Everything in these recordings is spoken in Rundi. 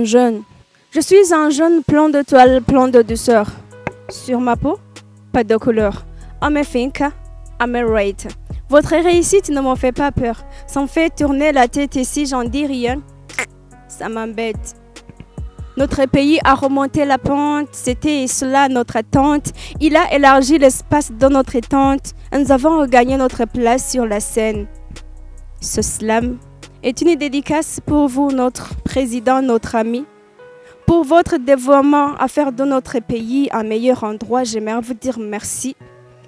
Jeune. Je suis un jeune plein de toile, plein de douceur. Sur ma peau, pas de couleur. I'm a thinker, I'm a writer. Votre réussite ne m'en fait pas peur. Ça me fait tourner la tête et si j'en dis rien, ça m'embête. Notre pays a remonté la pente, c'était cela notre attente. Il a élargi l'espace de notre tente. Nous avons regagné notre place sur la scène. Ce slam est une dédicace pour vous, notre président, notre ami. Pour votre dévouement à faire de notre pays un meilleur endroit, j'aimerais vous dire merci.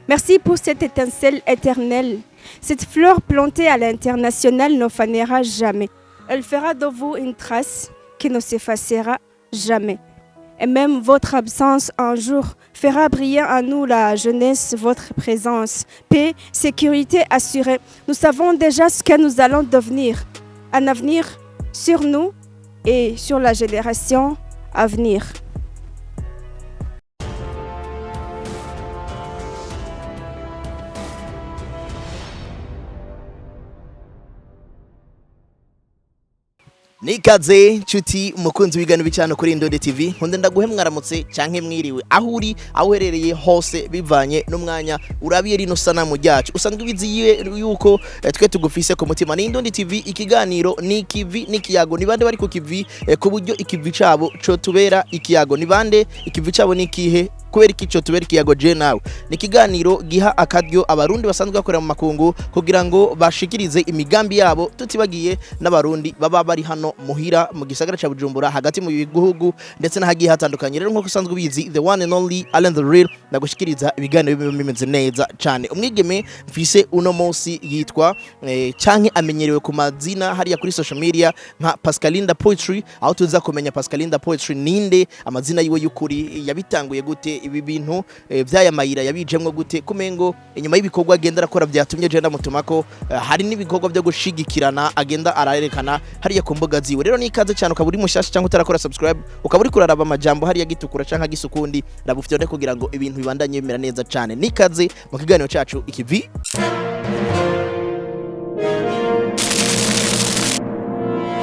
Merci pour cette étincelle éternelle. Cette fleur plantée à l'international ne fanera jamais. Elle fera de vous une trace qui ne s'effacera jamais. Et même votre absence un jour fera briller à nous la jeunesse, votre présence. Paix, sécurité assurée. Nous savons déjà ce que nous allons devenir. Un avenir sur nous et sur la génération à venir. Nikaze nshuti umukunzi w'igano bicano kuri Indode TV, nkunde ndaguhe mwaramutse canke mwiriwe aho uri, aho uherereye hose, bivanye n'umwanya urabiye rino sanamu ryacu. Usanzwe ubizi yuko twe tugufise ku mutima. Ni Indode TV, ikiganiro ni ikivi n'ikiyago. Ni bande bari ku kivi ku buryo ikivi cabo co tubera ikiyago? Ni bande? Ikivi cabo ni ikihe? Kubera iki co tubera ikiyago je nawe? Ni ikiganiro giha akaryo abarundi basanzwe bakorera mu makungu kugira ngo bashikirize imigambi yabo, tutibagiye n'abarundi baba bari hano muhira mu gisagara ca Bujumbura, hagati mu bihugu ndetse n'ahagiye hatandukanye. Rero nk'uko usanzwe ubizi, the one and only Allen the Real, ndagushikiriza ibiganiro biba bimeze neza cane. Umwigeme mfise uno munsi yitwa canke amenyerewe ku mazina hariya kuri social media nka Pascalinda Poetry, aho tuza kumenya Pascalinda Poetry ninde, amazina yiwe y'ukuri, yabitanguye gute ibi bintu, vy'aya mayira yabijemwo gute, kumengo inyuma y'ibikorwa agenda arakora vyatumye je ndamutumako, hari n'ibikorwa byo gushigikirana agenda ararerekana hariya ku mbuga ziwe. Rero nikaze cyane. Ukaba uri mushasha cyangwa utarakora subscribe, ukaba uri kuraraba amajambo hariya gitukura canke gisukundi, raba kugira ngo ibintu bibandanye bimera neza cyane. Nikaze mu kiganiro cacu Ikivi.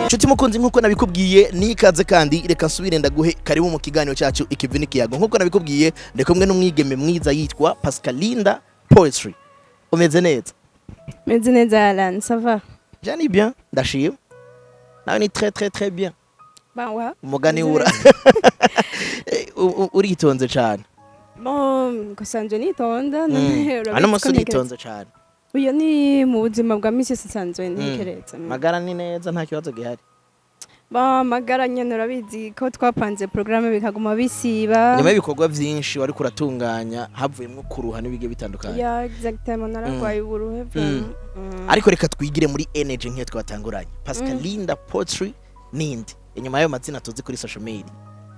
Nshuti mukunzi, nkuko nabikubwiye, nikaze kandi reka nsubire ndaguhe karibu mu kiganiro cyacu Ikivi n'ikiyago. Nkuko nabikubwiye, ndi kumwe n'umwigeme mwiza yitwa Pascalinda Poetry. Umeze neza? Meze neza Alan, ça va? Je ni bien, ndashima. Nawe ni très très très bien. Bon, ouais. Umugani ura uritonze cyane. Bon, gusanzwe nitonda. Ano munsi uritonze cyane. Uyo ni mu buzima bwa misi yose nsanzwe ntekereza. Magara ni neza, nta kibazo gihari? Ba magara nyene, urabizi ko twapanze programme bikaguma bisiba. Nyuma y'ibikorwa byinshi wari kuratunganya, havuyemo kuruha n'ibigiye bitandukanye. Ya, exactement, nararwaye uburuhe vraiment. Ariko reka twigire muri energy nk'iyo twatanguranye. Pascalinda Poetry ninde inyuma y'ayo mazina tuzi kuri social media?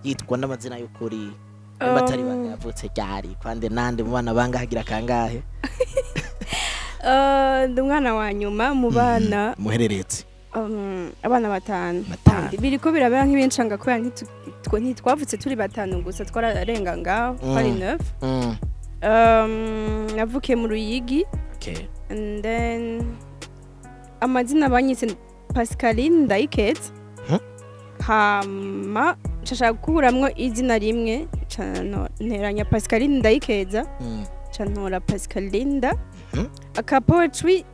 Yitwa n'amazina y'ukuri nimba atari banga, yavutse ryari, kwande nande, mu bana bangahe, agira kangahe? Ndi umwana wa nyuma mu bana muhereretse abana batanu. Batanu. Biriko birabera nk'ibincanga kubera ntitwavutse turi batanu gusa, twararenga ngaho, twari neuf. Navukiye mu Ruyigi. And then amazina banyise Pascaline Ndayiketse. Hama nshashaka gukuramwo izina rimwe, ca nteranya Pascaline Ndayikeza, ca ntora Pascalinda. Aka poetry,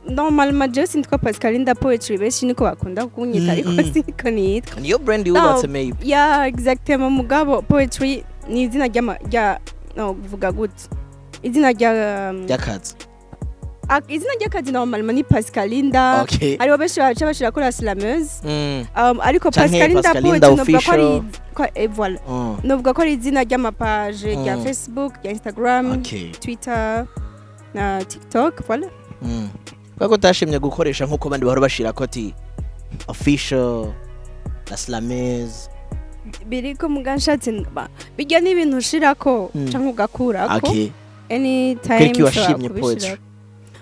normalement je sintwa Pascalinda Poetry, benshi niko bakunda kunyita, ariko siko nitwa. Niyo brand yubatse maybe. Ya, exactement. Mugabo poetry ni izina rya no kuvuga gute, izina rya ry'akazi. Izina ry'akazi normalement ni Pascalinda. Hariho benshi baca bashira kuri slameuse, ariko Canke Pascalinda Pascalinda Poetry novuga ko ari official. Voilà. Novuga ko ari izina ry'amapage rya Facebook, rya Instagram, Twitter na TikTok, voilà. Kubera ko utashimye gukoresha nk'uko abandi bahora bashira ko ati official la slameuse? Biriko muga nshatse bijya n'ibintu ushirako canke ugakurako anytime. Kubera iki Ushobora washimye kubishirako. poetry?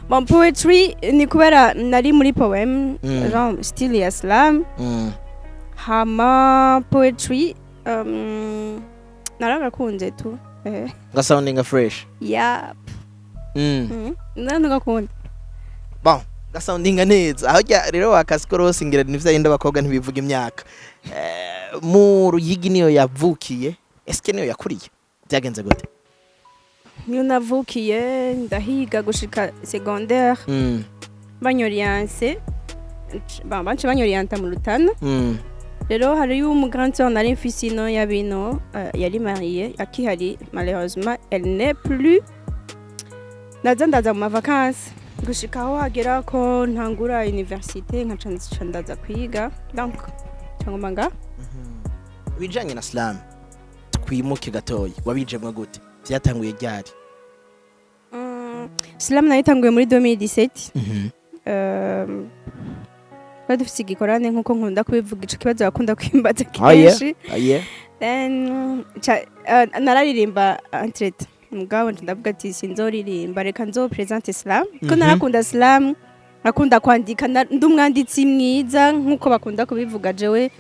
Bon, poetry ni kubera nari muri poem, genre style ya slam. Hama poetry naragakunze tu. Nga sounding fresh. Ya. Nagakunda. Bon. Gasoundinga neza aho rya rero wakasikorosi, ngira ni vyayindi abakobwa ntibivuga imyaka. Mu Ruyigi niyo yavukiye, eske niyo yakuriye? Byagenze gute? Niyo navukiye, ndahiga gushika secondaire. Banyoriyanse, bance banyoriyanta mu Rutana. Rero hariyo umu grande sœur nari mfise ino ya bino, yari mariée akihari, malheureusement elle n'est plus. Naza ndaza mu ma vacances gushika aho hagera ko ntangura université, nkaca nca ndaza kwiga, donc cyangwa nga. Ibijanye na slam, twimuke gatoyi, wabijemwe gute? Vyatanguye ryari? Slam nayitanguye muri 2017. Twari dufise igikorane, nkuko nkunda kubivuga, ico kibazo bakunda kwimbaza Ah, yeah. kenshi. Aye. Then nararirimba entre-temps, mugabo nca ndavuga ati sinzoririmba, reka nzopresente slam, ko narakunda slam, nakunda kwandika, ndi umwanditsi mwiza nkuko bakunda kubivuga. Jewe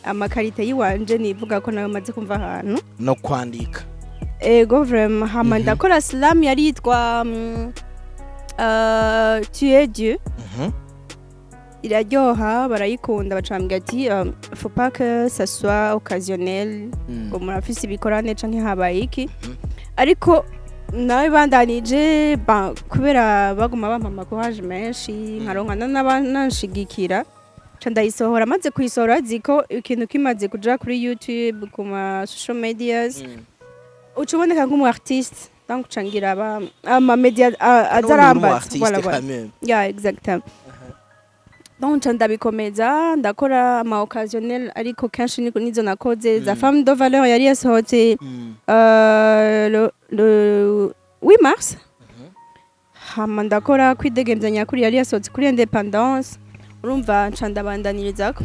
ama qualités yiwanje nivuga ko nayo maze kumva ahantu. No kwandika. Ego, vraiment. Hama ndakora slam yari yitwa "Tu es Dieu". Iraryoha, barayikunda, bacambwira ati faut pas que ça soit occasionnel, ngo murafise ibikorane canke habaye iki. Ariko nawe bandanije kubera baguma bampa ama courage menshi, nkaronka n'abananshigikira, ca ndayisohora. Maze kuyisohora, ziko ikintu kimaze kuja kuri YouTube, ku ma social medias, uca uboneka nk'umu artiste, donc ca ngira ama media aza arambaza. Voilà, voilà. Quand même. Yeah, exactement. Donc nca ndabikomeza, ndakora ama occasionnel, ariko kenshi nizo nakoze za Femme de Valeur yari yasohotse le 8 mars. Hama ndakora Kwidegemvya Nyakuri yari yasohotse kuri Independence. Urumva nca ndabandanyirizako.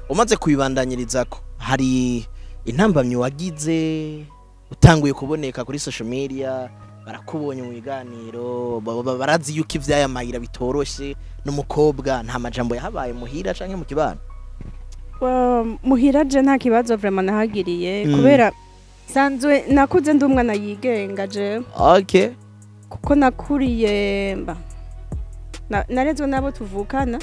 Umaze kubibandanyirizako, hari intambamyi wagize utanguye kuboneka kuri social media, barakubonye mu biganiro, barazi yuko ivyaya mayira bitoroshe n'umukobwa, nta majambo yahabaye muhira canke mu kibano? Muhira je nta kibazo vraiment nahagiriye, kubera sanzwe nakuze ndi umwana yigenga je, kuko nakuriye mba narezwe n'abo tuvukana,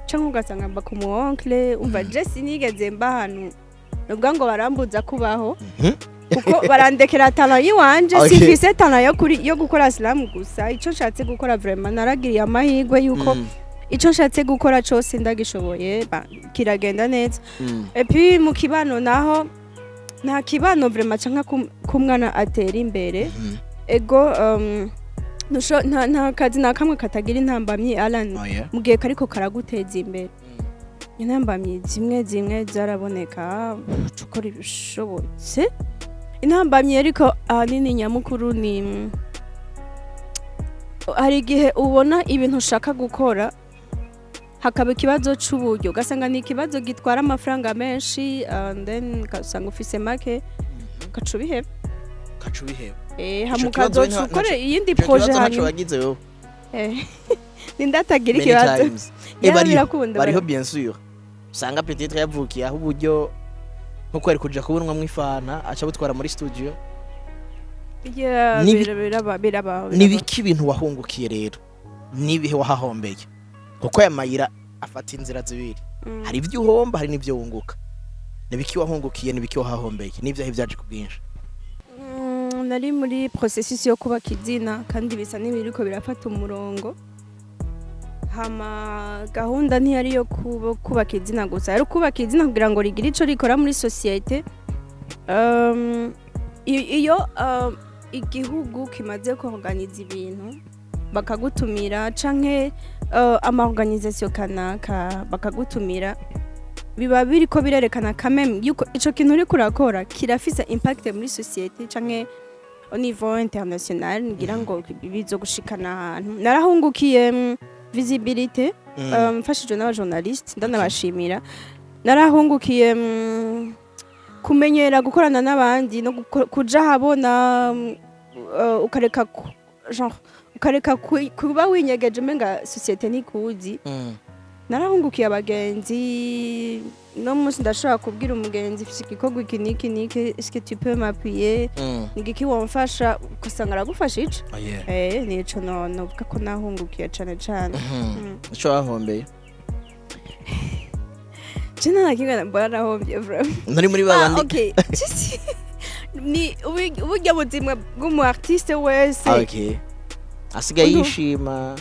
canke ugasanga mba ku mu oncle. Umva, je sinigeze mba ahantu nuvuga ngo barambuza kubaho, kuko barandekera talent yiwanje. Simfise talent yo gukora slam gusa, ico nshatse gukora vraiment naragiriye amahirwe yuko ico nshatse gukora cose ndagishoboye, kiragenda neza. Et puis mu kibano naho, nta kibano vraiment canka kumwana atera imbere. Ego, nta kazi na kamwe katagira intambamyi, Alan. Oh, yeah. Mu gihe kariko karaguteza imbere, intambamyi zimwe zimwe zaraboneka, uca ukora ibishobotse. Intambamyi ariko ahanini nyamukuru ni hari igihe ubona ibintu ushaka gukora, hakaba ikibazo c'uburyo, ugasanga ni ikibazo gitwara amafaranga menshi, and then ugasanga ufise make, ugaca ubiheba. Ugaca ubiheba. Hama Ico kibazo ukazoca ukore iyindi ico projet kibazo ntaco hanyuma. wagize wewe? Ninde atagira Many ikibazo? times. Yeah, bariho birakunda. Bariho, bien sûr, usanga peut-être yavukiye aho uburyo nkuko ari kuja kubonwamwo ifana, aca butwara muri studio. Yeah, biraba, biraba, biraba. Nibiki ibintu wahungukiye rero, nibihe wahahombeye? Kuko aya mayira afata inzira zibiri: hari ibyo uhomba, hari n'ibyo wunguka. Nibiki wahungukiye, nibiki wahahombeye, n'ibyahe byaje ku bwinshi? Nari muri processus yo kubaka izina, kandi bisa n'ibiriko birafata umurongo. Hama gahunda ntiyari yo kubaka izina gusa, yari kubaka izina kugira ngo rigire ico rikora muri société. Iyo igihugu kimaze kuorganiza ibintu bakagutumira, canke ama organisation kanaka bakagutumira, biba biriko birerekana quand même yuko ico kintu uriko urakora kirafise impact muri société canke au niveau international, ngira ngo bizogushikana ahantu. Narahungukiye visibilité, mfashijwe n'abajournaliste, ndanabashimira. Narahungukiye kumenyera gukorana n'abandi no kuja ahabona, ukareka genre ukareka kuba winyegeje umenga société ntikuzi. Narahungukiye abagenzi. No munsi ndashobora kubwira umugenzi: "Mfise igikorwa iki n'iki n'iki, est-ce que tu peux m'appuyer? Ni igiki womfasha?" Ugasanga aragufasha ico. Oh, yeah. Nico no novuga ko nahungukiye cane cane. Ico wahombeye? Je nta na kimwe mbona nahombye, vraiment. Nturi muri Ah, babandi. Okay. Just- ni uburyo buzima bw'umu artiste wese. Okay, asigaye yishima.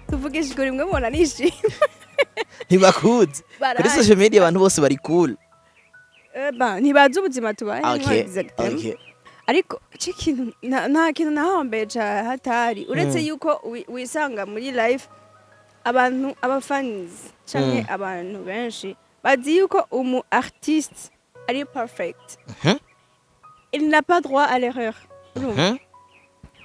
Tuvuge ijwi rimwe, mubona nishima. Ntibakuzi kuri social media, abantu bose bari cool. Ba ntibazi ubuzima tubayemo. Exactement. Ariko ico kintu nta kintu nahombeye ca hatari, uretse yuko wisanga muri life abantu, abafans canke abantu benshi bazi yuko umu artiste ari perfect. Il n'a pas droit à l'erreur. Urumva?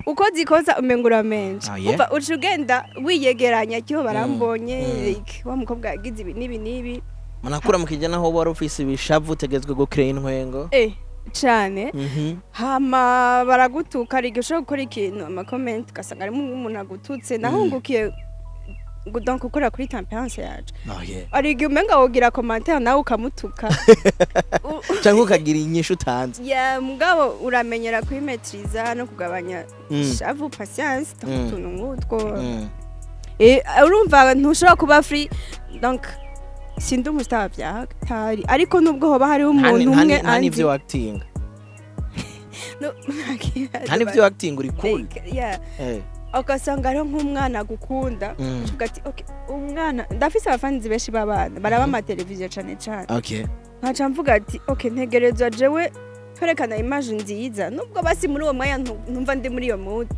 Uko zikoza umenga uramenje. Umva, uca ugenda wiyegeranya cyo barambonye, like, wa mukobwa yagize ibi n'ibi n'ibi. Munakura mukijya naho wari ufise ibishavu, utegetswe gukira intwengo. Cane. Hama baragutuka. Hari igihe ushobora gukora ikintu, amakomenti ugasanga harimo umuntu agututse. Nahungukiye donc gukora kuri tempérance yacu. Oh, yeah. Hari igihe umenga wogira commentaire nawe ukamutuka. Cyangwa ukagira inyishu utanze. Ya, mugabo uramenyera kwimetriza no kugabanya ishavu, patience, utuntu nk'utwo. Urumva ntushobora kuba free. Donc sindi umustar vya tari, ariko nubwo hoba hariho umuntu umwe nta n'ivyo acting. No, nta n'ivyo acting, uri cool. Like, yeah. Ugasanga hariho nk'umwana agukunda, uvuga ati: "Okay, umwana." Ndafise abafanzi benshi b'abana baraba amateleviziyo cane cane. Nkaca mvuga ati: "Okay, ntegerezwa jewe kwerekana image nziza, nubwo basi muri uwo mwanya ntumva ndi muri iyo mood,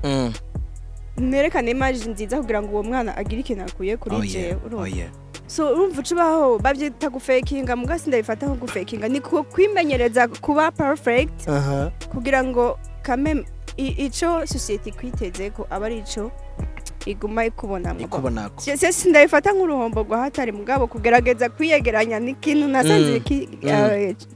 nerekana image nziza kugira ngo uwo mwana agire ikintu akuye kuri jewe." Urumva? Oh, yeah. So urumva ucubaho bavyita gufekinga, muga sindabifata nko gufekinga, ni kwimenyereza kuba perfect kugira ngo kame ico société ikwiteze ko aba ari ico iguma ikubonamwo. Ikubonako. Sindabifata nk'uruhombo rwa hatari, mugabo kugerageza kwiyegeranya ni ikintu nasanze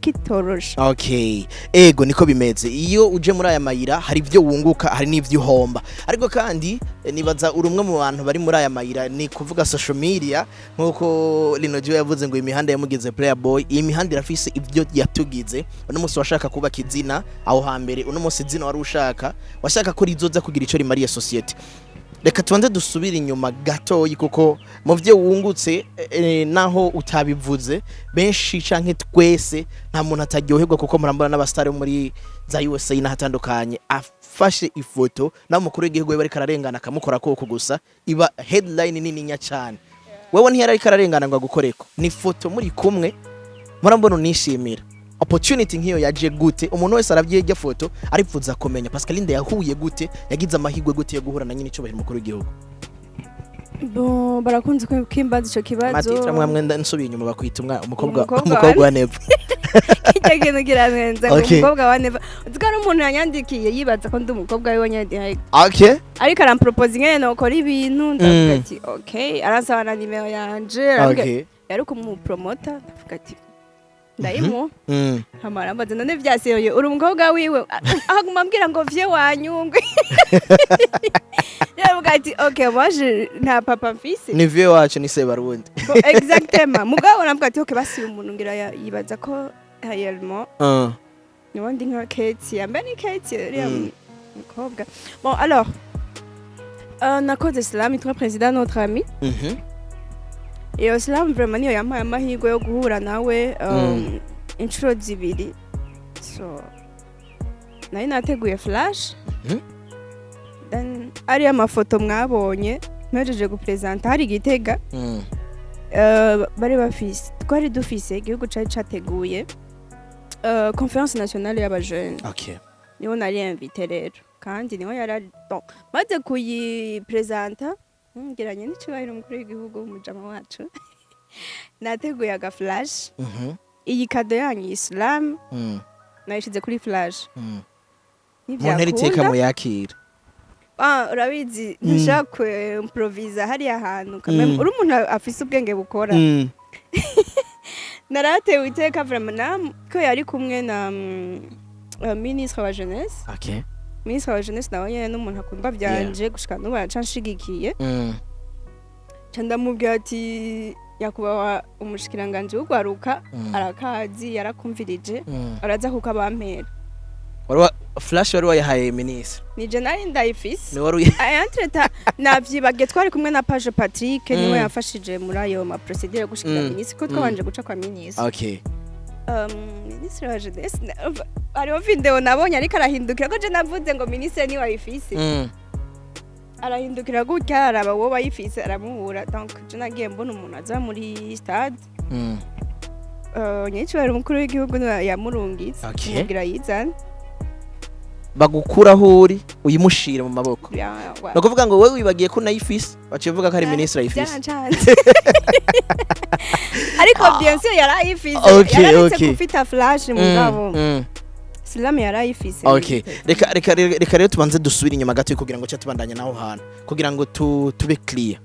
kitoroshe. Okay, ego, niko bimeze. Iyo uje muri aya mayira hari ibyo wunguka, hari n'ibyo uhomba. Ariko kandi nibaza uri umwe mu bantu bari muri aya mayira, ni kuvuga social media, nk'uko Lino G yavuze ngo imihanda yamugize player boy. Iyi mihanda irafise ibyo yatugize. Uno munsi washaka kubaka izina aho hambere, uno munsi izina wari ushaka, washaka ko rizoza kugira ico rimariye société. Reka tubanze dusubire inyuma gatoyi, kuko mu byo wungutse, naho utabivuze, benshi canke twese nta muntu ataryoherwa, kuko murambona n'abasitari bo muri za USA n'ahatandukanye, afashe ifoto naho umukuru w'igihugu we bariko ararengana akamukora koko gusa, iba headline nini nya cane. Wewe ntiyari ariko ararengana ngo agukoreko, ni foto muri kumwe, murambona unishimira. Opportunity nk'iyo yaje gute? Umuntu wese aravye irya foto aripfuza kumenya Pascaline yahuye gute, yagize amahirwe gute yo guhura na nyine icubahiro umukuru w'igihugu? Bon, barakunze kwimbaza ico kibazo. Matitra mwamwe nsubiye inyuma, bakwita umukobwa Umukobwa. Umukobwa wa Neva. Kijya kintu kiranenza ngo umukobwa wa Neva. Uzi ko hari umuntu yanyandikiye yibaza ko ndi umukobwa wiwe nyene direct. Ariko arampropose ingene nokora ibintu, ndavuga ati: "Okay." Aransaba na nimero yanje, arambwira yari kumupromota, ndavuga ati ndayimuha. Hama arambaza: "None vyaseye, uri umukobwa wiwe?" Ahaguma ambwira ngo vye wanyungwe. Yavuga ati: "Okay, moi je nta papa mfise." Ni vieux wacu, ni Sebarundi. Bon, exactement. Mugabo navuga ati: "Okay, basi uyu muntu ngira yibaza ko réellement niwo ndi nka Ketia." Mbe ni Ketia uriya mukobwa. Bon, alors nakoze slam yitwa "Président notre ami". Iyo slam vraiment niyo yampaye amahirwe yo guhura nawe inshuro zibiri. So nari nateguye flash. Then ariya mafoto mwabonye mpejeje gupresenta hari Igitega. Bari bafise, twari dufise, igihugu cari categuye conférence nationale y'abajeunes. Niho nari invité rero, kandi niho yari ari. Bon, maze kuyipresenta ngiranye n'icubahiro umukuru w'igihugu, umujama wacu, nateguye aga flash. Iyi cadeau yanyu, slam, nayishize kuri flash. Mu ntera iteka. Ntivyakunda. Muyakira. Ah, urabizi, ntushobora kuimprovisa hariya hantu quand même. Uri umuntu afise ubwenge bukora. Naratewe iteka vraiment na ko yari kumwe na ministre wa jeunesse. Ministre wa jeunesse nawe nyene n'umuntu akunda vyanje, gushika n'ubu araca anshigikiye. Ca ndamubwira ati Nyakubahwa umushikiranganji w'ugwaruka arakazi, yarakumvirije, araza kukabampera. Flash wari wayahaye minisitiri? Nije nari ndayifise. Ni wari uyi Entre-temps navyibagiye, twari kumwe na Page Patrick, niwe yafashije muri ayo ma procédure yo gushikira minisitiri, ko twabanje guca kwa minisitiri. Minisitiri wa jeunesse, hariho video nabonye ariko arahindukira, ko je navuze ngo minisitiri niwe ayifise. Arahindukira gutya, araba uwo bayifise, aramubura. Donc je nagiye mbona umuntu aza muri stade, nyicubahiro umukuru w'igihugu niwe yamurungitse kumubwira yizane. Bagukuraho uri uyimushire mu maboko. Ni ukuvuga ngo wowe wibagiye ko unayifise, baciye uvuga ko ari minisitiri ayifise. Byarancanze, ariko bien sûr yarayifise. Yararetse gufita flash, mugabo slam yarayifise. Okay, reka rero tubanze dusubire inyuma gato kugira ngo cyo tubandanye naho hantu, kugira ngo tube clear.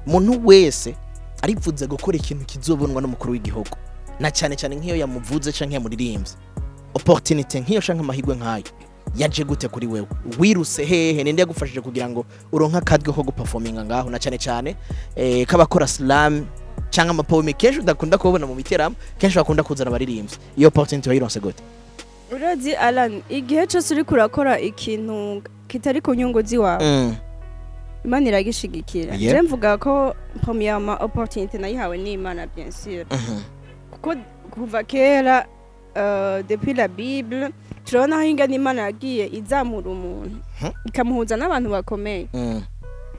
Umuntu wese arifuza gukora ikintu kizobonwa n'umukuru w'igihugu, na cyane cyane nk'iyo yamuvuze canke yamuririmbye. Opportunity nk'iyo canke amahirwe nk'ayo yaje gute kuri wewe? Wiruse hehe? Ninde yagufashije kugira ngo uronke akadwe ko guperforminga ngaho, na cyane cyane k'abakora slam canke amapoème kenshi udakunda kubona mu biteramo, kenshi bakunda kuzana abaririmbyi? Iyo opportunity wayironse gute? Urazi Alan, igihe cyose uriko urakora ikintu kitari ku nyungu ziwawe, Imana iragishigikira. Je mvuga ko premièrement opportunité nayihawe n'Imana, bien sûr, kuko kuva kera, depuis la Bible, turabona aho ingana Imana yagiye izamura umuntu, ikamuhuza n'abantu bakomeye.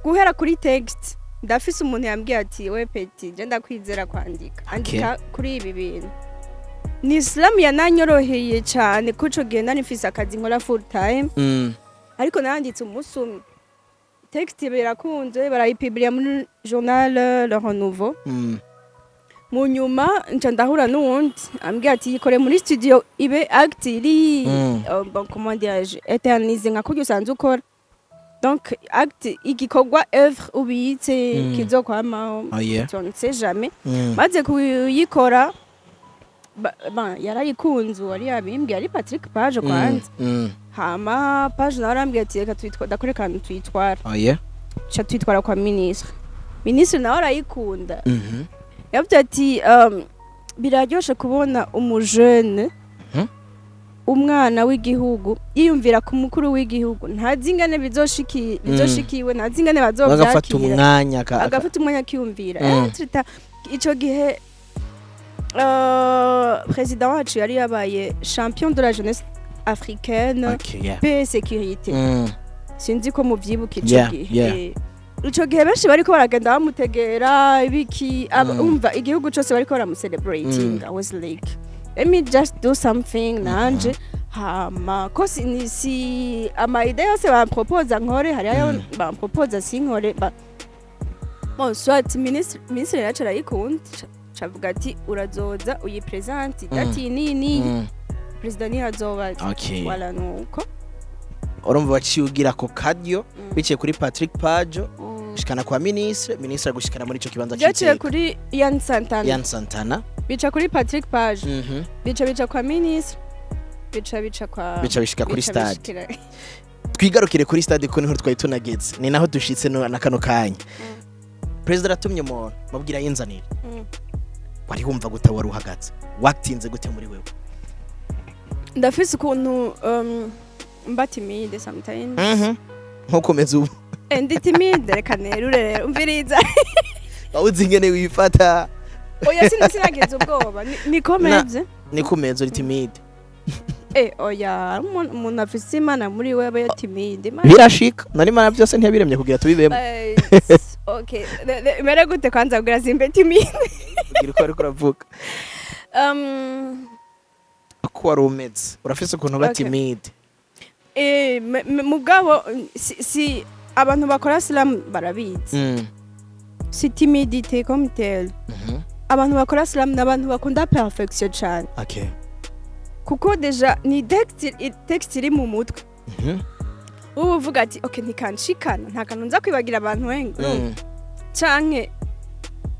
Guhera kuri texte, ndafise umuntu yambwiye ati: "We petit, je ndakwizera kwandika, andika kuri ibi bintu." Ni slam yananyoroheye cyane, kuko ico gihe nari mfise akazi nkora full time, ariko nanditse umunsi umwe texte, birakunze, barayipublia muri journal Le Renouveau. Mu nyuma nca ndahura n'uwundi ambwira ati: "Yikore muri studio, ibe acte iri bon, comment dirais-je, éternisé nka kurya usanzwe ukora." Donc acte, igikorwa, œuvre ubitse kizokwamaho. Oh, yeah. On ne sait jamais. Maze kuyikora, yarayikunze uwari yabimbwiye, ari Patrick Page kwanza. Hama Page nawe arambwira ati: "Reka tuyitwa ndakore kantu tuyitwara." Oh, yeah. Ca tuyitwara kwa ministre, ministre nawe arayikunda. Yavuze ati: "Biraryoshe kubona umujene, umwana w'igihugu, yiyumvira ku mukuru w'igihugu, ntazi ingene bizoshikiwe, ntazi ingene bagafata bazovyakira." Umwanya Agafata umwanya akiyumvira. Ico gihe président wacu yari yabaye champion de la jeunesse africaine, paix et sécurité. Sinzi ko muvyibuka ico gihe. Ico gihe benshi bariko baragenda bamutegera ibiki, umva igihugu cose bariko baramucelebrating. I was like, let me just do something nanje. Hama ko si, si ama idée yose bamproposa nkore, hari ayo bamproposa sinkore. Bon, soit ministre yacu arayikunda, cavuga ati: "Urazoza uyipresente date ni ni." Président niyo azoba. Wala nuko. Urumva waciye ugira ako karyo biciye kuri Patrick Pajo, gushikana kwa ministre, ministre agushikana muri ico kibanza Byaciye c'iteka. kuri Ian Santana. Ian Santana. Bica kuri Patrick Page, bica kwa ministre, bica kwa Bica bishika kuri bica stade. Twigarukire kuri stade, ko niho twari tunageze, ni naho dushitse na kano kanya. Perezida aratumye umuntu, mubwira yinzanire. Wari wumva gute? Wari uhagaze watinze gute muri wewe? Ndafise ukuntu mba timide sometimes. Nkuko umeze ubu. Ndi timide, reka nerure rero, umviriza. Wawuzi ingene wifata. Oya, sinagize ubwoba. Niko meze. Niko umeze, uri timide. Oya, umuntu afise Imana muri we aba ya timide. Birashika nari Imana byose ntiyabiremye kugira tubibemo. Okay, mere gute kwanza kugira simbe timide? Kugira uko ariko uravuga, uko wari umeze, urafise ukuntu uba timide. Mugabo si abantu bakora slam barabizi, si timidité comme telle. Abantu bakora slam ni abantu bakunda perfection cyane, kuko déjà ni texte iri mu mutwe. Uba uvuga ati: "Okay, ntikanshikana, nta kantu nza kwibagira abantu wenga, canke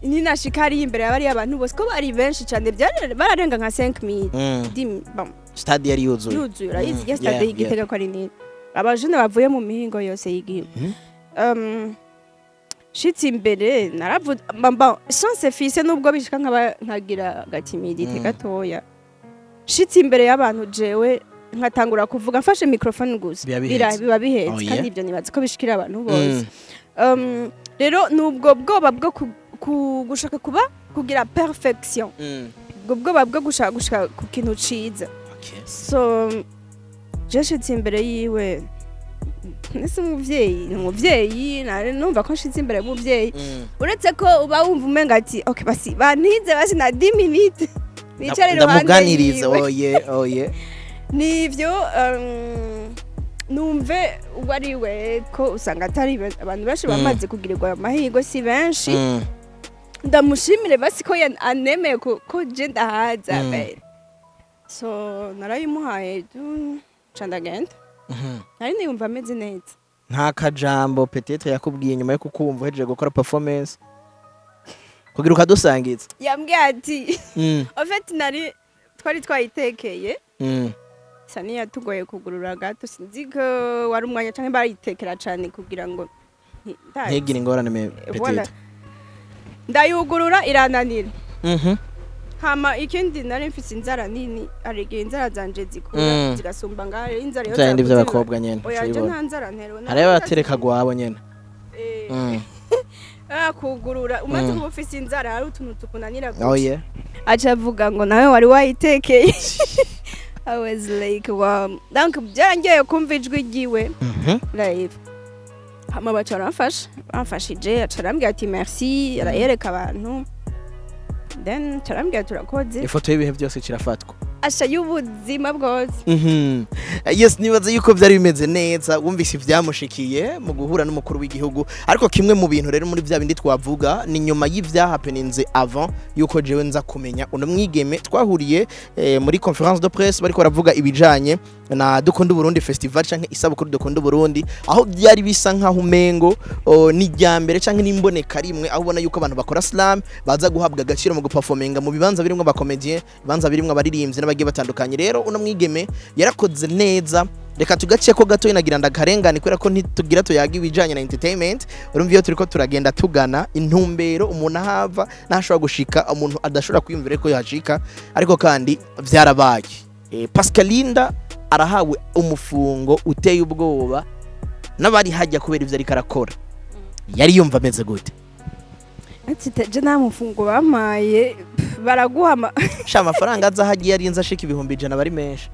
ninashika hariya imbere y'abariya abantu bose," ko bari benshi cyane, bararenga nka 5000, bon. Stade yari yuzuye. Yuzuye, urayizi iyo stade y'Igitega ko ari nini, abajene bavuye mu mihingo yose y'igihugu. Shitse imbere naravuze mba chance fise, nubwo bishika nkaba nkagira aga timidité gatoya. Shitse imbere y'abantu, jewe nkatangura kuvuga mfashe microphone gusa, Biba biheze. Biba biheze. Kandi ibyo nibaza ko bishikira abantu bose. Rero nubwo bwoba bwo gushaka kuba kugira perfection, ubwo bwoba bwo gushaka gushika ku kintu ciza. So je nshitse imbere yiwe, nese umuvyeyi ni umuvyeyi, nari numva ko nshitse imbere y'umuvyeyi, uretse ko uba wumva umenga ati okay, basi bantize basi na 10 minutes nicare iruhande Ndamuganiriza. yiwe. Oye oye. Nivyo, numve uwo ari we, ko usanga atari abantu benshi bamaze kugirirwa ayo mahirwe, si benshi. Ndamushimire basi ko anemeye ko je ndahaza. So narayimuhaye tu, ca ndagenda. Nari niyumva ameze neza. Nta kajambo peut-être yakubwiye nyuma yo kukumva uhejeje gukora performance kugira ukadusangiza? Yambwiye ati, en fait nari twari twayitekeye, isa niyatugoye kugurura gato, sinzi ko wari umwanya canke barayitekera cane kugira ngo ndazi. Ntigire ingorane me Voilà. peut-être. Ndayugurura irananira. Hama ikindi, nari mfise inzara nini, hari igihe inzara zanje zikura zigasumba ngaho inzara iyo Vya bindi zakuze vy'abakobwa nyene. Oya, je Ucibona. nta nzara nterewe. Hariho abatereka gwabo nyene. Kugurura umaze kuba ufise inzara, hari utuntu tukunanira guca. Oye. Aca avuga ngo nawe wari wayitekeye. I was like, wow. Donc byarangeye kumva ijwi ryiwe live. Hama baca baramfasha, bamfashije, aca arambwira ati merci, arayereka abantu, then aca arambwira turakoze. Ifoto y'ibihe byose kirafatwa. Asha y'ubuzima bwose. Yes, nibaza yuko byari bimeze neza, wumvise ibyamushikiye mu guhura n'umukuru w'igihugu. Ariko kimwe mu bintu rero muri bya bindi twavuga ni nyuma y'ivyahapeninze, avant yuko jewe nza kumenya uno mwigeme, twahuriye muri conférence de presse bariko baravuga ibijanye na Dukunda Burundi Festival canke isabukuru Dukunda Burundi, aho byari bisa nkaho umengo ni irya mbere canke n'imboneka rimwe aho ubona yuko abantu bakora slam baza guhabwa agaciro mu guperforminga mu bibanza birimwo aba comédien, ibibanza birimwo abaririmbyi n'abagiye batandukanye. Rero uno mwigeme yarakoze neza. Reka tugace ko gato, nagira ndakarengane kubera ko ntitugira tuyaga ibijanye na entertainment. Urumva iyo turiko turagenda tugana intumbero, umuntu ahava ntashobora gushika, umuntu adashobora kwiyumvira ko yashika, ariko kandi vyarabaye. Pascalinda arahawe umufungo uteye ubwoba n'abari hajya kubera ivyo ariko arakora. Yari yumva ameze gute? Ati je nta mufungo bampaye, pff, baraguha Sha, amafaranga aza hagiye arinze ashika 100,000 bari menshi.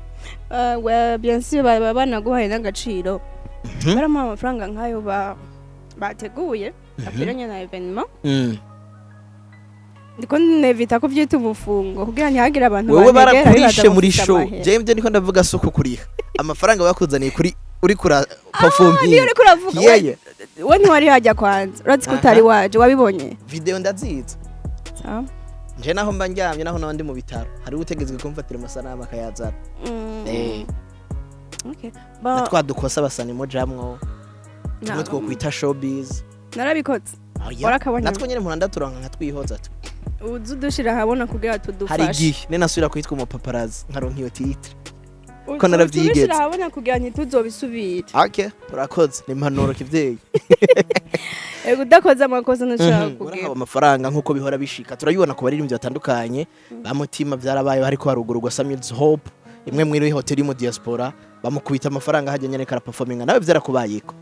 Ouais, bien sûr, baba banaguhaye n'agaciro. Baramuha amafaranga nk'ayo bateguye akwiranye na événement. Ndiko nevita ko byita ubufungo kugira ntihagire abantu Wewe bantegera barakurishe bibaza ngo muri mfise show. amahera. Jewe ibyo ndiko ndavuga si ukukuriha amafaranga bakuzaniye kuri uri kura Ah, performing. niyo uriko uravuga. Yeye. We ntiwari hajya kwanza, urazi ko utari waje wabibonye. Video ndazizi. Sawa. Nje naho mba ndyamye, naho naba ndi mu bitaro, hari utegetswe kumfatira amasanamu akayazana. Okay. Na twa dukosa basani mujamwo tumwe twokwita showbiz. Narabikoze. Oya. Warakabonye? Natwo nyene mpora ndaturonka nkatwihoza tu. Uzi udushira ahabona kugira Hari tudufashe. igihe ne nasubira kwitwa umupaparazi nkaronka iyo titre Uzi ko naravyigeze. utubishira ahabona kugira ntituzobisubire. Okay, urakoze, ni impanuro kivyeyi. Ego, udakoze amakosa ntushobora kugira. Urahawe amafaranga nk'uko bihora bishika, turabibona ku baririmbyi batandukanye ba Mutima, byarabaye hariko harugururwa Samuel's Hope, imwe muri hoteli mu diaspora, bamukubita amafaranga hajya nyene karaperforminga. Nawe byarakubayeko?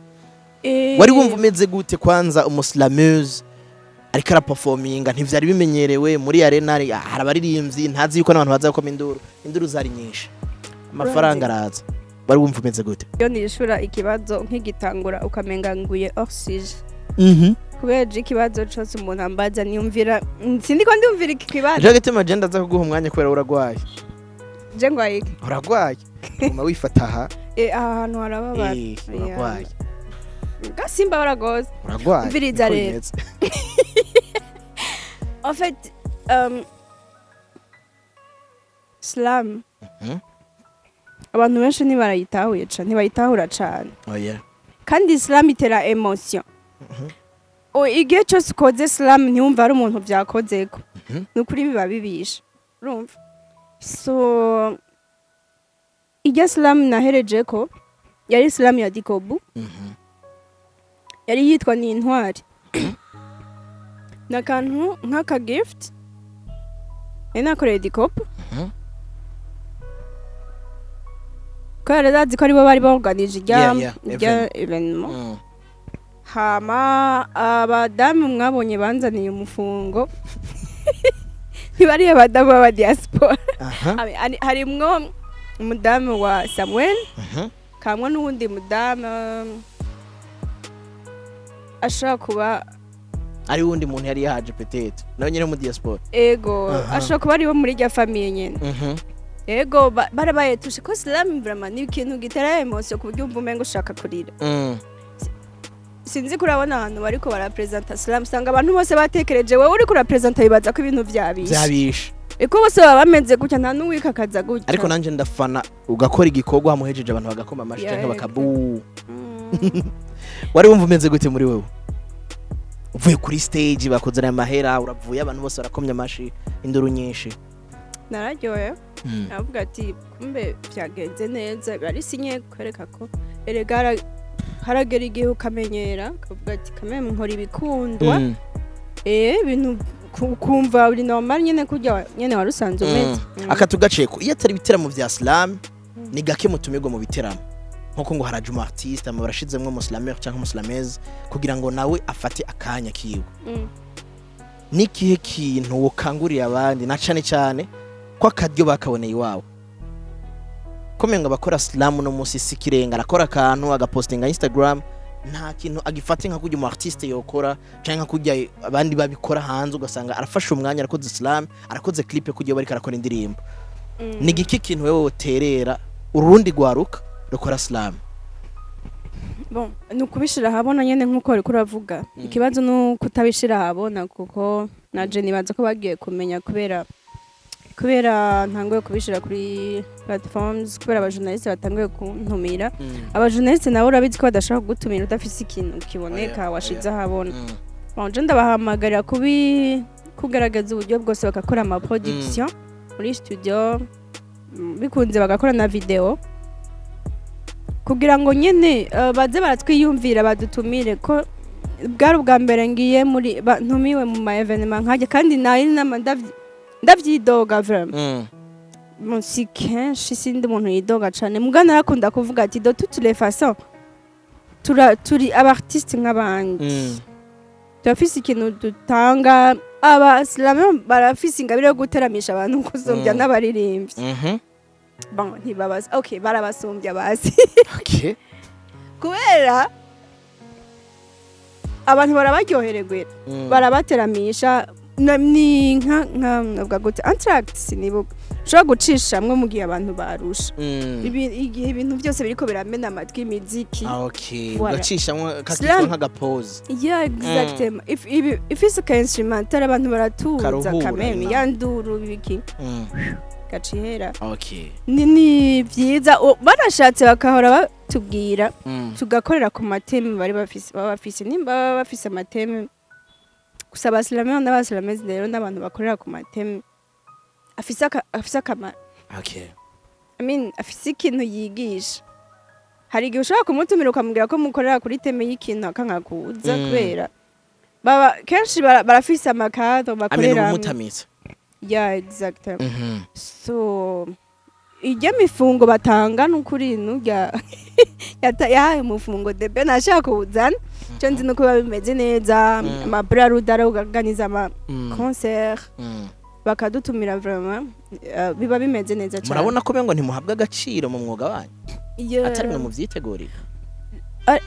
Wari wumva umeze gute kwanza umu slameuse ariko araperforminga? Ntivyari bimenyerewe muri arena, hari abaririmbyi, ntazi yuko n'abantu baza gukoma induru, induru zari nyinshi, amafaranga araza. Wari wumva umeze gute? Iyo nishura ikibazo nk'igitangura ukamenga nguye hors sujet, kubera je ikibazo cose umuntu ambaza niyumvira, sindiko ndumvira iki kibazo. Nico gituma je ndaza kuguha umwanya kubera uragwaye. Je ngwaye iki? Uragwaye, guma wifata aha. Aha hantu harababara. Uragwaye. Gasimba baragoze. Uragwaye. Umviriza Niko rero. bimeze. En fait, slam abantu benshi ntibarayitahuye cane, ntibayitahura cane. Oya. Kandi slam itera émotion. Igihe cyose ukoze slam ntiwumva ari umuntu byakozeko, ni ukuri biba bibisha, urumva? So irya slam nahereje ko yari slam ya Dikobu, yari yitwa ni intwari. Ni akantu nk'aka gift nari nakoreye dikopa, kubera ndazi ko aribo bari baorganije irya irya événement. Hama abadamu mwabonye banzaniye umufungo ntibariye abadamu b'aba diaspora. Harimwo umudamu wa Samuel, kamwe n'uwundi mudamu ashobora kuba Ari wundi muntu yari yahaje, peut-être nawe nyine mu diaspora. Ego. Ashobora kuba aribo muri rya famille nyene. Ego, barabaye touchés ko slam vraiment ni ikintu gitera émotion ku buryo umva umengo ushaka kurira. Sinzi kurabona ahantu bariko barapresenta slam, usanga abantu bose batekereje wewe uriko urapresenta, bibaza ko ibintu vyabishe. Vyabishe. Eko, bose baba bameze gutya, nta n'uwikakaza gutya. Ariko nanje ndafana ugakora igikorwa hamuhejeje abantu bagakoma amashi canke bakabu. Wari wumva umeze gute muri wewe uvuye kuri stage, bakuzanira amahera, uravuye, abantu bose barakomya amashi, induru nyinshi? Nararyoye, navuga ati kumbe vyagenze neza, biba ari signe kwereka ko erega haragera igihe ukamenyera, ukavuga ati kameme nkora ibikundwa. Ibintu kumva uri normal nyene, kurya nyene wari usanzwe umeze. Akatugaceko iyo atari ibiteramo vya slam, ni gake mutumirwa mu biteramo nkuko ngo haraje umu artiste ama barashizemwo umuslameur canke umuslameuse kugira ngo nawe afate akanya kiwe. N'ikihe kintu wokanguriye abandi, na cane cane ko akaryo bakaboneye iwawe, ko abakora slam no munsi si kirenga, arakora akantu agapostinga Instagram, nta kintu agifate nka kurya umu artiste yokora canke nka kurya abandi babikora hanze, ugasanga arafashe umwanya arakoze slam, arakoze clip kurya bariko arakora indirimbo? Ni igiki kintu wewe woterera urundi rwaruka rukora slam? Bon, ni ukubishira ahabona nyene nkuko wariko uravuga. Ikibazo ni ukutabishira ahabona, kuko naje nibaza ko bagiye kumenya kubera ntanguye kubishira kuri platforms, kubera abajournaliste batanguye kuntumira. Abajournaliste nabo urabizi ko badashobora kugutumira udafise ikintu kiboneka washize ahabona. Bon, je ndabahamagarira kugaragaza uburyo bwose bagakora ama production muri studio, bikunze bagakora na video, kugira ngo nyene baze baratwiyumvira, badutumire, ko bwari ubwa mbere ngiye muri ntumiwe mu ma événement nkajya, kandi nari nama ndavyidoga vraiment. Bon, si kenshi sindi umuntu yidoga cane, muga narakunda kuvuga ati de toutes les façons turi aba artiste nk'abandi, turafise ikintu dutanga. Abasilamu barafise ingabire yo guteramisha abantu gusumbya n'abaririmbyi. Bon, ntibabas, okay, barabasumbya basi, kubera abantu barabaryohererwa, barabateramisha. Ni nka navuga gute, entracte, sinibuka, ushobora gucishamwo mu gihe abantu barusha. Igihe ibintu byose biriko biramena amatwi, imiziki. Ah, okay. Voilà. Ugacishamwo kakitwa nk'agapoze. Yeah, exactement. If ifise ka instrumental abantu baratuza. Karuhura Kameme inama. ya nduru biki gacihera. Ni vyiza, barashatse bakahora batubwira, tugakorera ku ma thème bari bafise, baba bafise, nimba baba bafise ama thème. Gusa abasilamu n'abasilamezi rero n'abantu bakorera ku ma thème afise akamaro. I mean, afise ikintu yigisha. Hari igihe ushobora kumutumira ukamubwira ko mukorera kuri thème y'ikintu, akankakuza, kubera baba kenshi barafise ama cadre Amena bakorera. Umutamitse. Yeah, exactement. So ijya mifungo batanga nukuri nurya yahaye umufungo debe ntashaka kuwuzana, icyo nzi nuko biba bimeze neza. Ama Brarudi organiza ama concert, bakadutumira, vraiment biba bimeze neza cyane. Murabona ko bengo ntimuhabwa agaciro mu mwuga wanyu, atari mwe muvyitegurira.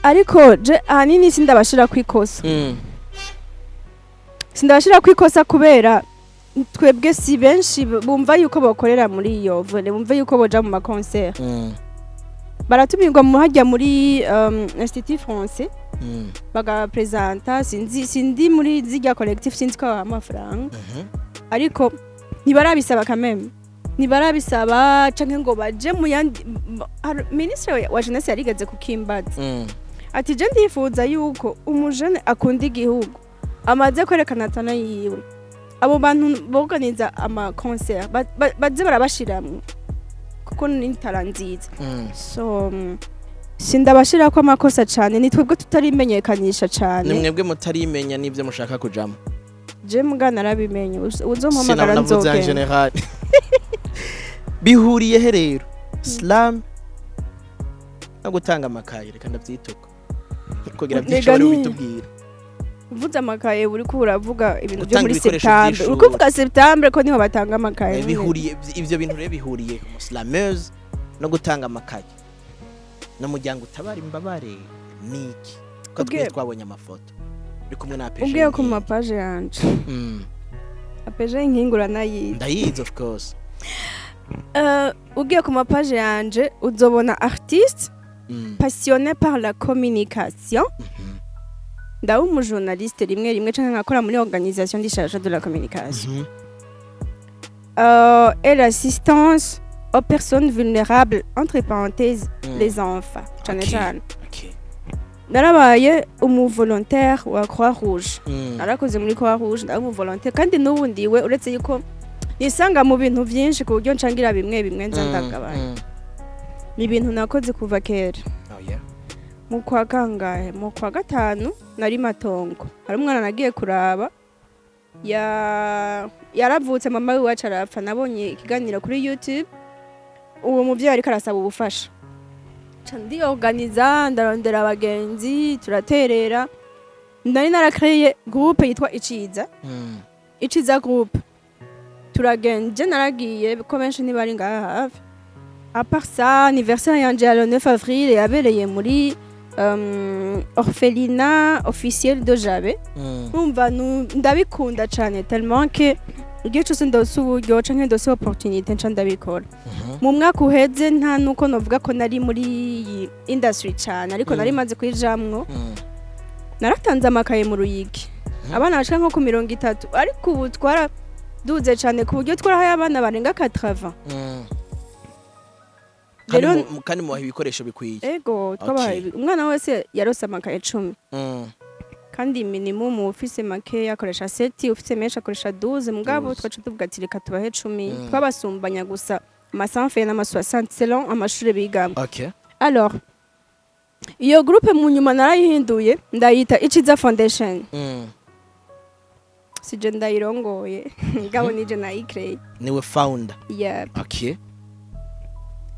Ariko je ahanini sindabashira kwikosa, sindabashira kwikosa, kubera twebwe si benshi bumva yuko bakorera muri iyo volet, bumva yuko boja mu ma concert. Baratumirwa mu hajya muri Institut Français, bagapresenta. Sinzi, sindi muri zirya collectif, sinzi ko babaha amafaranga, ariko ntibarabisaba kameme, ntibarabisaba canke ngo baje mu yandi. Ministre wa jeunesse yarigeze kukimbaza, ati je ndifuza yuko umujene akunda igihugu amaze kwerekana talent yiwe, abo bantu boganiza ama concert baze barabashiramwo, kuko ni talent nziza. So sindabashirako amakosa cane, ni twebwe tutarimenyekanisha Ni cane. mwebwe mutarimenya n'ibyo mushaka kujamo. Je muga narabimenye. Uzompamagara Sinavuze en nzogenda. général. Bihuriye he rero slam no gutanga amakaye? Reka ndabyituka kugira byinshi Rega bari bitubwira. Uvuze amakaye, uriko uravuga ibintu byo Gutanga muri ibikoresho septembre. by'ishuri. Uriko uvuga septembre, ko niho batanga amakaye nyene. Bihuriye ivyo bintu rero bihuriye slameuse no gutanga amakaye n'umuryango utabara imbabare niki, ko twe twabonye amafoto uri kumwe na APG? Ubwiye ku mapaje yanje, APG Inkingi uranayizi? Ndayizi, of course. Ugiye ku mapaje yanje uzobona artiste passionné par la communication. Ndaba umujournaliste rimwe rimwe canke nkakora muri organisation ndi chargée de la communication et l'assistance aux personnes vulnérables, entre parenthèses les enfants cane cane. Narabaye umuvolontaire wa Croix Rouge. Narakoze muri Croix Rouge, ndaba umuvolontaire, kandi n'ubu ndiwe, uretse yuko nisanga mu bintu vyinshi ku buryo ncangira bimwe bimwe nza ndagabanya. Ni ibintu nakoze kuva kera. Oh yeah. Mu kwa kangahe, mu kwa gatanu, nari matongo, hari umwana nagiye kuraba ya yaravutse mama wiwacu arapfa. Nabonye ikiganiro kuri YouTube, uwo muvyeyi ariko arasaba ubufasha. Nca ndiorganiza, ndarondera abagenzi, turaterera. Nari narakreye groupe yitwa Iciza, Iciza groupe. Turagenda, je naragiye ko benshi ntibari ngaha hafi. À part ça, anniversaire yanje ya le 9 avril yabereye muri orphelinat officiel de Jabe. Numva ndabikunda cane, tellement que igihe cose ndose uburyo canke ndose opportunité nca ndabikora. Mu mwaka uheze, nta nuko novuga ko nari muri iyi industry cane, ariko nari maze kuyijamwo. Naratanze amakaye mu Ruyigi, abana bashika nko ku 30, ariko ubu twaraduze cane ku buryo twarahaye abana barenga 80. Kandi Rero kandi mubaha ibikoresho bikwiye? Ego, twabahaye umwana wese yarose amakaye 10. Kandi minimum, ufise make akoresha 7, ufise menshi akoresha 12, mugabo 12. twaca tuvuga ati reka tubahe 10. Twabasumbanya gusa amasanfe n'ama 60 selon amashure bigamo. Alors iyo groupe mu nyuma narayihinduye, ndayita Iciza Foundation. Sije ndayirongoye, ngabo nije nayikreye. Niwe founder? Yeah.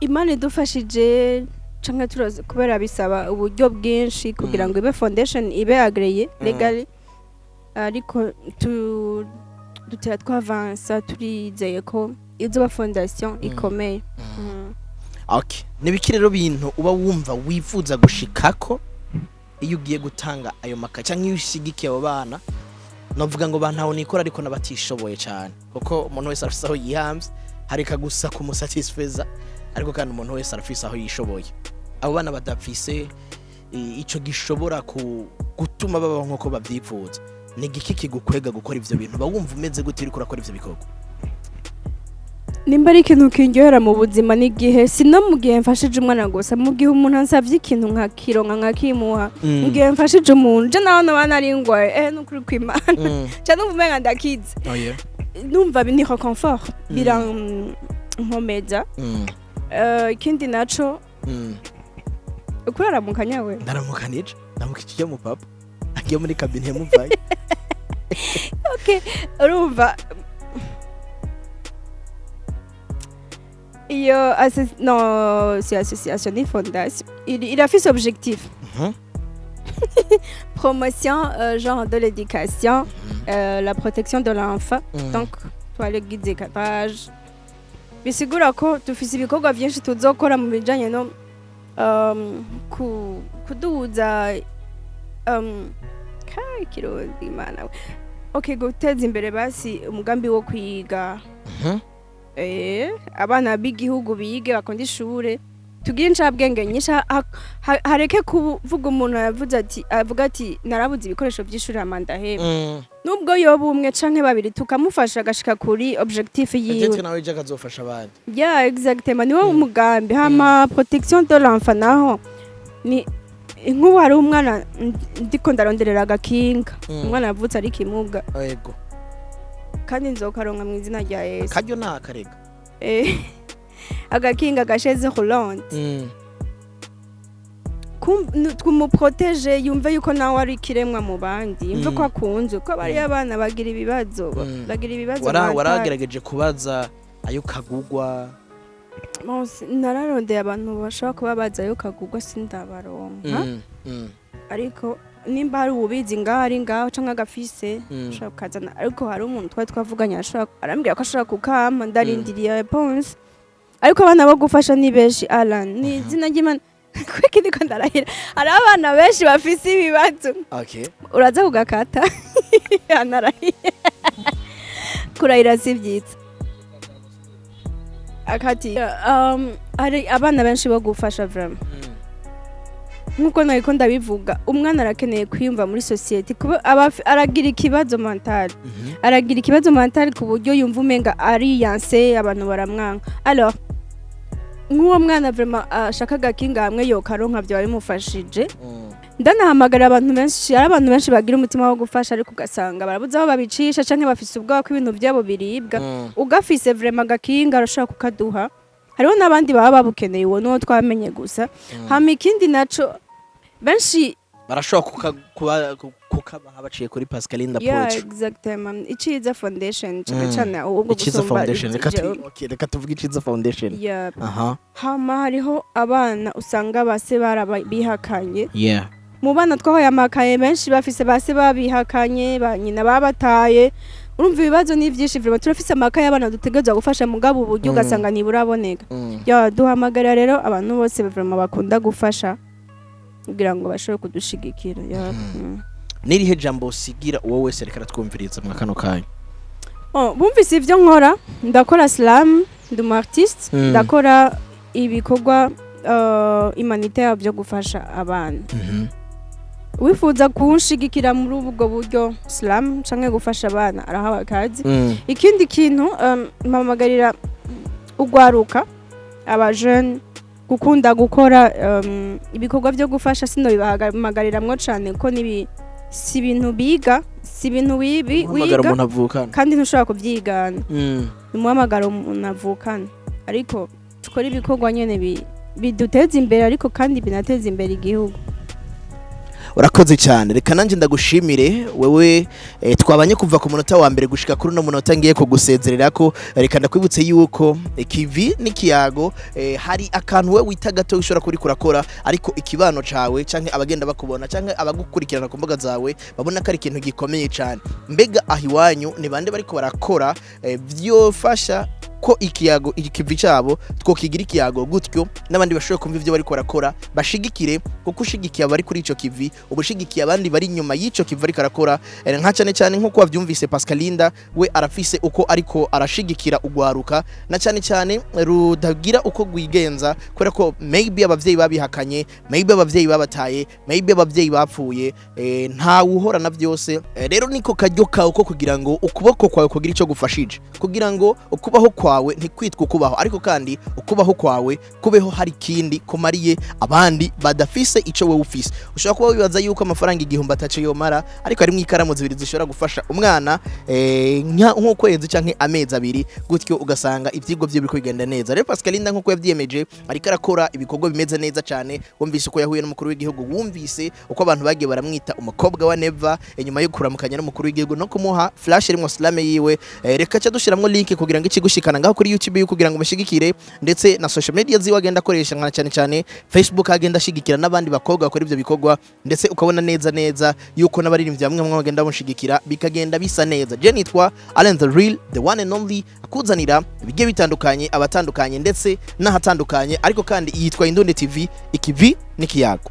Imana idufashije canke turazi, kubera bisaba uburyo bwinshi kugira ngo ibe foundation, ibe agréée legally, ariko tu dutera twavansa, turizeye ko izoba fondation ikomeye. Okay, nibiki rero bintu uba wumva wifuza gushikako iyo ugiye gutanga ayo maka cyangwa iyo ushigikiye abo bana, novuga ngo bantaho nikora ariko n'abatishoboye cyane, kuko umuntu wese arafise aho yihamvye, hareka gusa kumusatisfeza, ariko kandi umuntu wese arafise aho yishoboye. Abo bana badafise ico gishobora gutuma babaho nk'uko bavyifuza, ni igiki kigukwega gukora ivyo bintu? Uba wumva umeze gute uriko urakora ivyo bikorwa? Nimba ari ikintu kindyohera mu buzima, n'igihe si no mu gihe mfashije umwana gusa, mu gihe umuntu ansavye ikintu nkakironka nkakimuha, mu gihe mfashije umuntu, je naho noba nari ngwaye, nukuri kw'Imana, ca numva umenga ndakize. Oh yeah. Numva ni réconfort, birankomeza. Ikindi naco, ukuraramukanya we. Ndaramukanije, ndamukije mu papa agiye muri kabine muvaye. Okay, urumva iyo non, c'est association ni fondation, irafise objectif promotion genre de l'éducation, la protection de l'enfant. Donc twaragize cadrage, bisigura ko dufise ibikorwa vyinshi tuzokora mu bijanye no kuduza kai Kirundi, Imana we. Okay, guteza imbere basi umugambi wo kwiga, abana b'igihugu bige, bakunda ishure, tugire incabwenge nyinshi, hareke kuvuga umuntu yavuze ati, avuga ati narabuze ibikoresho by'ishuri hama ndaheba. Nubwo yoba umwe canke babiri, tukamufasha agashika kuri objectif yiwe. Peut-être nawe ejo akazofasha abandi. Yeah, exactement, niwo umugambi. Hama protection de l'enfant naho ni nk'ubu hari umwana ndiko ndaronderera agakinga, umwana yavutse ari kimuga. Yego. Kandi nzokaronka mu izina rya Yesu. Akaryo ni akarega. Agakinga ga chaise roulante. Tumuprotéger, yumve yuko nawe ari ikiremwa mu bandi, yumve ko akunzwe, ko bariya abana bagira ibibazo, bagira ibibazo mental. Waragerageje kubaza ayo kagugwa? Bon, nararondeye abantu bashobora kuba bazi ayo kagugwa, sindabaronka. Ariko nimba hari ububizi ngaho, ari ngaho canke agafise, ashobora kukazana. Ariko hari umuntu twari twavuganye, ashobora, arambwira ko ashobora kukampa, ndarindiriye réponse. Ariko abana bo gufasha ni benshi, Alan, ni izina ry'Imana kweki ndiko ndarahira, hari abana benshi bafise ibibazo. Uraza kugakata, anarahiye, kurahira si byiza. Akati hari abana benshi bo gufasha vraiment. Nkuko nariko ndabivuga, umwana arakeneye kwiyumva muri société, kuba aragira ikibazo mental, aragira ikibazo mental ku buryo yumva umenga ariyanse, abantu baramwanka. Alors nk'uwo mwana vraiment ashaka agakinga hamwe yokaronka, vyoba bimufashije. Ndanahamagara abantu benshi, hari abantu benshi bagira umutima wo gufasha, ariko ugasanga barabuze aho babicisha canke bafise ubwoba ko ibintu vyabo biribwa. Ugafise vraiment agakinga, arashobora kukaduha. Hariho n'abandi baba babukeneye, uwo nuwo twamenye gusa. Hama ikindi naco, benshi Barashobora kukabaha baciye kuri Pascalinda Poetry. Exactement, Iciza Foundation cane cane ahubwo Iciza gusumba Foundation, reka okay, reka tuvuge Iciza Foundation. Aha. Hama hariho abana usanga base barabihakanye. Mu bana twahaye amakaye, benshi bafise base babihakanye, ba nyina babataye. Urumva ibibazo ni byinshi vraiment. Turafise amakaye y'abana dutegerezwa gufasha, mugabo uburyo ugasanga ntiburaboneka. Ya, duhamagarira rero abantu bose vraiment bakunda gufasha kugira ngo bashobore kudushigikira. Ya. Nirihe jambo usigira uwo wese reka aratwumviriza mwa kano kanya? Oh, bumvise ivyo nkora, ndakora slam, ndi umu artiste, ndakora ibikorwa humanitaire byo gufasha abana. Wifuza kunshigikira muri ubwo buryo, slam canke gufasha abana, arahawe akazi. Ikindi kintu, mpamagarira ugwaruka, aba jeune, gukunda gukora ibikorwa byo gufasha. Sino bibahamagariramwo cane ko nibi si ibintu biga, si ibintu wibi Umuhamagaro wiga umuntu avukana. Kandi ntushobora kubyigana. Ni umuhamagaro umuntu avukana. Ariko dukora ibikorwa nyene biduteza imbere, ariko kandi binateza imbere igihugu. Urakoze cyane. Reka nanjye ndagushimire wewe twabanye kuva ku munota wa mbere gushika kuri uno munota ngiye kugusezerera ko. Reka ndakwibutse yuko ikivi n'ikiyago, hari akantu we wita gato ushobora kuri kurakora, ariko ikibano cawe canke abagenda bakubona canke abagukurikirana ku mbuga zawe babona ko ari ikintu gikomeye cyane. Mbega aho iwanyu ni bande bariko barakora vyofasha ko ikiyago, ikivi cyabo twokigira ikiyago gutyo, n'abandi bashobora kumva ivyo bariko barakora, bashigikire? Kuko ushigikiye abari kuri ico kivi, uba ushigikiye abandi bari inyuma y'ico kivi ariko arakora. Nka cyane cyane nk'uko wavyumvise, Pascalinda we arafise uko ariko arashigikira ugwaruka, na cyane cyane rudagira uko rwigenza kubera ko maybe abavyeyi babihakanye, maybe abavyeyi babataye, maybe abavyeyi bapfuye. Ntawe uhorana byose. Rero niko karyo kawe ko kugira ngo ukuboko kwawe kugira ico gufashije, kugira ngo ukubaho kwawe ntikwitwe ukubaho, ariko kandi ukubaho kwawe kubeho hari ikindi kumariye abandi badafise ico wewe ufise. Ushobora kuba wibaza yuko amafaranga 1000 ataco yomara, ariko harimwo ikaramu zibiri zishobora gufasha umwana nk'ukwezi canke amezi 2, gutyo ugasanga ivyigwa vye biriko bigenda neza. Rero Pascalinda, nk'uko yavyiyemeje, ariko arakora ibikorwa bimeze neza cane. Wumvise uko yahuye n'umukuru w'igihugu, wumvise uko abantu bagiye baramwita umukobwa wa Neva inyuma yo kuramukanya n'umukuru w'igihugu no kumuha flash irimwo slam yiwe. Reka ca dushiramwo link kugira ngo ikigushikana ngaho kuri YouTube yiwe, kugira ngo mushigikire, ndetse na social media ziwe agenda akoresha, nka cyane cyane Facebook, agenda ashigikira n'abandi bakobwa bakora ivyo bikorwa, ndetse ukabona neza neza yuko n'abaririmbyi bamwe bamwe bagenda bamushigikira, bikagenda bisa neza. Je nitwa Allen the Real, the one and only, akuzanira ibigiye bitandukanye, abatandukanye ndetse n'ahatandukanye, ariko kandi yitwa Indundi TV, ikivi n'ikiyago.